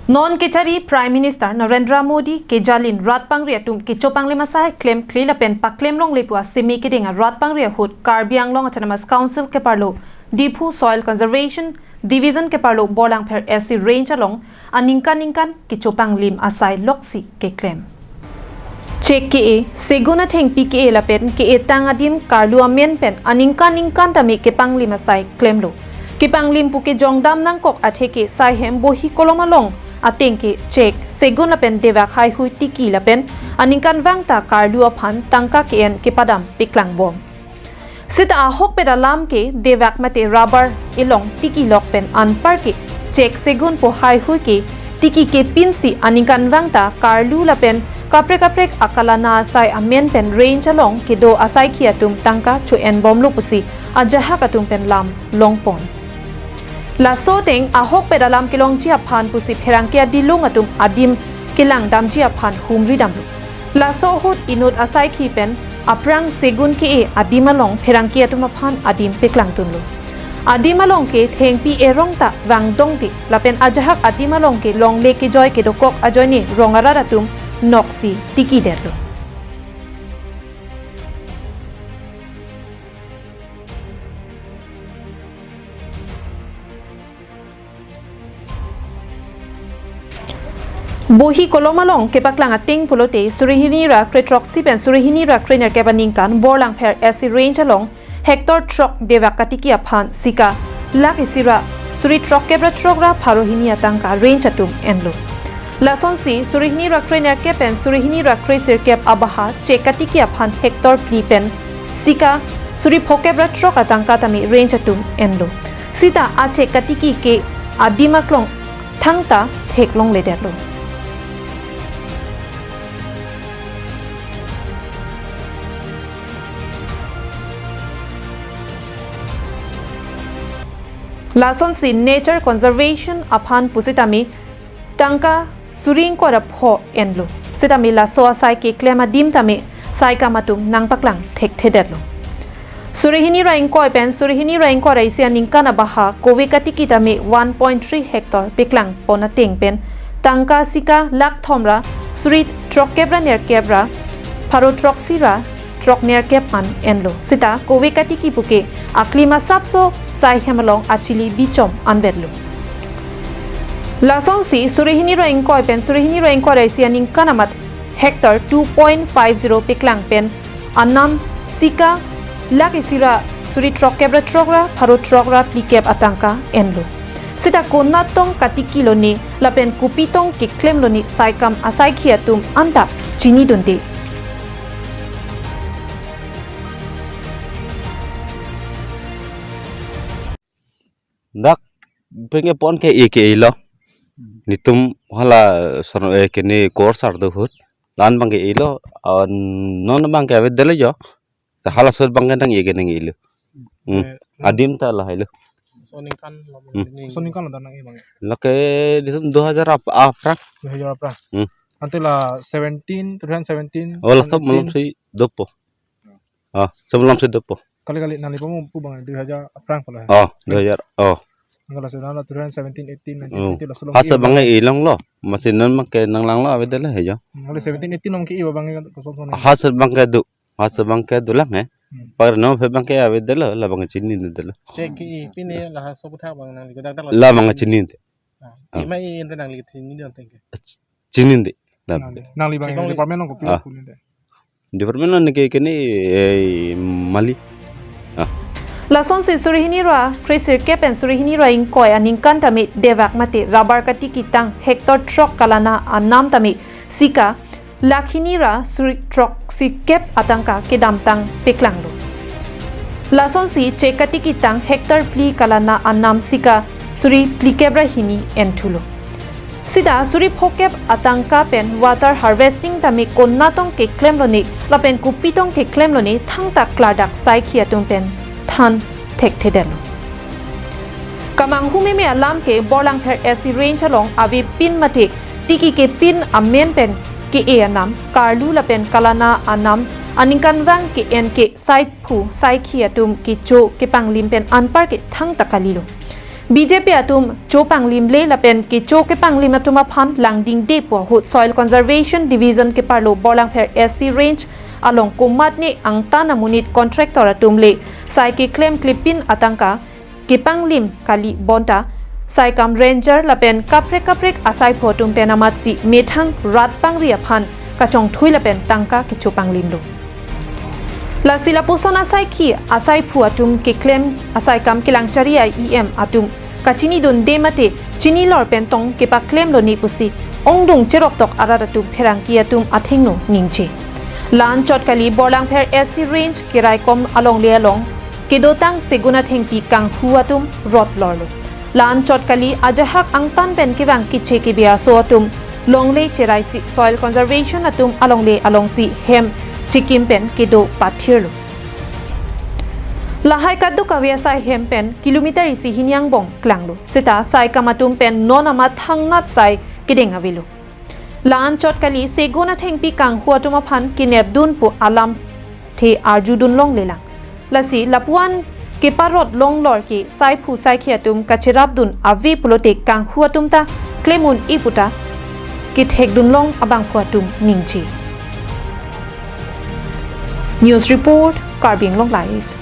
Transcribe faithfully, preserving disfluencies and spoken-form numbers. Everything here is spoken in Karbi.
Non kechari Prime Minister Narendra Modi kejalin rat pangri atum kechopanglim asai klemkle lapen paklem longle pu aseme kedeng arat pangri ahut Karbi Anglong Autonomous Council keparlo Diphu Soil Conservation Division keparlo Borlangpher S C Range along aningkan ningkan kechopanglim asai loksi keklem. Chek ke-e, segun athengpi ke-e lapen ke-e tang adim karlu amen pen aningkan ningkan tame kepanglim asai klemlo. Kepanglim pu kejongdam nangkok atheke saihem bohi kolom along ateng ke chek, segun lapen devak haihui tiki lapen aningkanvang ta karlu aphan tangka ke-en kepadam paklangbom. Seta ahokpet alam ke devak mate rubber elong tiki lok pen anpar ke chek, segun pu haihui ke tiki kepinsi aningkanvang ta karlu lapen kaprek kaprek akalana asai amen pen range along kedo asaikhi atum tangka cho-enbomlo pusi ajahak atum pen lam longpon. Laso ateng ahokpet alam kelongji aphan pusi pherangke adilung atum adim kelangdamji aphan humridamlo. Laso ahut inut asaikhi pen aphrang segun ke-e adim along pherangke atum aphan adim paklangdunlo. Adim along ke thengpi erong ta vangdungde lapen ajahak adim along ke longle kejoi kedokok ajoine rong arat atum noksi tikidetlo. Bohi kolom along kepaklang ateng pulote suri hini ra kre throksi pen suri hini ra kre nerkep aningkan Borlangpher S C Range along hectare throk devak katiki aphan sika lakh isi ra suri throkkep ra throk ra pharo hini atangka range atum enlo. Lasonsi suri hini ra kre nerkep pen suri hini ra kre sirkep abaha chek katiki aphan hectare phli pen sika suri phokep ra throk atangka tame range atum enlo. Seta achek katiki ke adim aklong thangta theklongledetlo. Lasonsi nature conservation aphan pusitame tangka suri ingkoi ra pho enlo. Sitame laso asai keklem adim tame saikam atum nangpaklang thekthedetlo. Suri hini ra ingkoi pen suri hini ra ingkoi ra isi aningkan abaha kove katiki tame one point three hectare paklangpon ateng pen tangka sika lakh thom ra suri throkkep ra nerkep ra pharo throksi ra throk nerkep an enlo. Seta kove katiki puke aklim asapso saihem along achili bichom anvetlo. Lasonsi suri hini ra ingkoi pen suri hini ra ingkoi ra isi aningkan amat hectare two point five zero paklang pen anam sika lakh isi ra suri throkkep ra throk ra pharo throk ra phlikep atangka enlo. Seta konatong katiki lone lapen kopitong keklem lone saikam asaikhi atum anta chinidunde. Dak pengke pon ke-e ke-elo. Netum hala sono, eh, kene kor sar do ahut. La-an abang ke-elo, ah, non abang ke avedetlo jo. Ta halaso ahut abang ke nang-e ke nang-elo. Hmm. Eh, adim ta lahai lo. So ningkan lo. Hmm. Ini. So ningkan lo ta nang-e abang. Lake netum dua hajar ap-, aphrang. Dua hajar aphrang. Hmm. Ante la seventeen, two thousand seventeen, Oh, laso seventeen. Malomsi dopo. Ah, sebelum si dopo. Kali-kali nanglipo mo pu abang dua hajar aphrang pala. Oh, dua hajar. Oh. Kalau sudah na two thousand seventeen, eighteen, nineteen, Oh. twenty, laso along Hasa ke abang e-e longlo. Masih non abang ke nanglanglo avedetlo he jo. Hmm, kalau seventeen, eighteen along ke-e abang e kosong song. Hasa abang ke do. Hasa abang ke dolang he. Hmm. Par non aphi abang ke avedetlo, la abang chinidetlo. Chek ke-e pine laso aputhak abang nangli kodak dak lo. La abang chinide. Ah, Ah. Ima e ente nangli chinidun tengke. Chinide. La Nangli, nangli abang Kekong department along kopi Ah. kopi ninte. Department along ke kene, eh, mali. Ah. Lasonsi suri hini ra kre sirkep pen suri hini ra ingkoi aningkan tame devak mate rubber katiki tang hectare throk kalana anam tame sika lakh hini ra suri throksi kep atangka kedamtang paklanglo. Lasonsi chek katiki tang hectare phli kalana anam sika suri phlikep ra hini enthulo. Seta suri phokep atangka pen water harvesting tame konatong keklem lone lapen kopitong keklem lone thangta klardak saikhi atum pen than thekthedetlo. Kamanghu meme alam ke Borlangpher S C Range along avepin mate tiki kepin amen pen ke-e anam karlu lapen kalana anam aningkanvang ke-en ke saiphu saikhi atum kecho kepanglim pen anpar ke thangta kalilo. B J P atum chopanglimle lapen kecho kepanglim atum aphan langdingde pu ahut Soil Conservation Division keparlo Borlangpher S C Range along komatne angtan amonit contractor atum le sai keklem klipin atangka kepanglim kali bonta saikam ranger lapen kaprek kaprek asaiphu atum pen amatsi methang rat pangri aphan kachongthui lapen tangka kechopanglimlo. Lasi lapuson asaikhi asaiphu atum keklem asaikam kelangchari a E M atum kachinidunde mate chinilor pen tong kepaklemlone pusi ongdung cheroktok arat atum pherangke atum athengno ningje. La-anchot kali Borlangpher S C Range keraikom alongle along kedotang Segun Athengpi kanghu atum rot lorlo. La-anchot kali ajahak angtan pen kevang keche kebi aso atum longle cheraisi Soil Conservation atum alongle alongsi hem chikim pen kedo pathirlo. Lahai kadokave asai hem pen kilometer isi hini angbong klanglo. Seta saikam atum pen non amat thangnat sai kedeng avelo. La-anchot kali Segun Athengpi kanghu atum aphan kenepdun pu alamthe arjudun longlelang. Lasi lapuan keparot longlor ke saiphu saikhi atum kacherapdun ave pulote kanghu atum ta klem un-e puta kethekdun long abangphu atum ningje. News report, Karbi Anglong Live.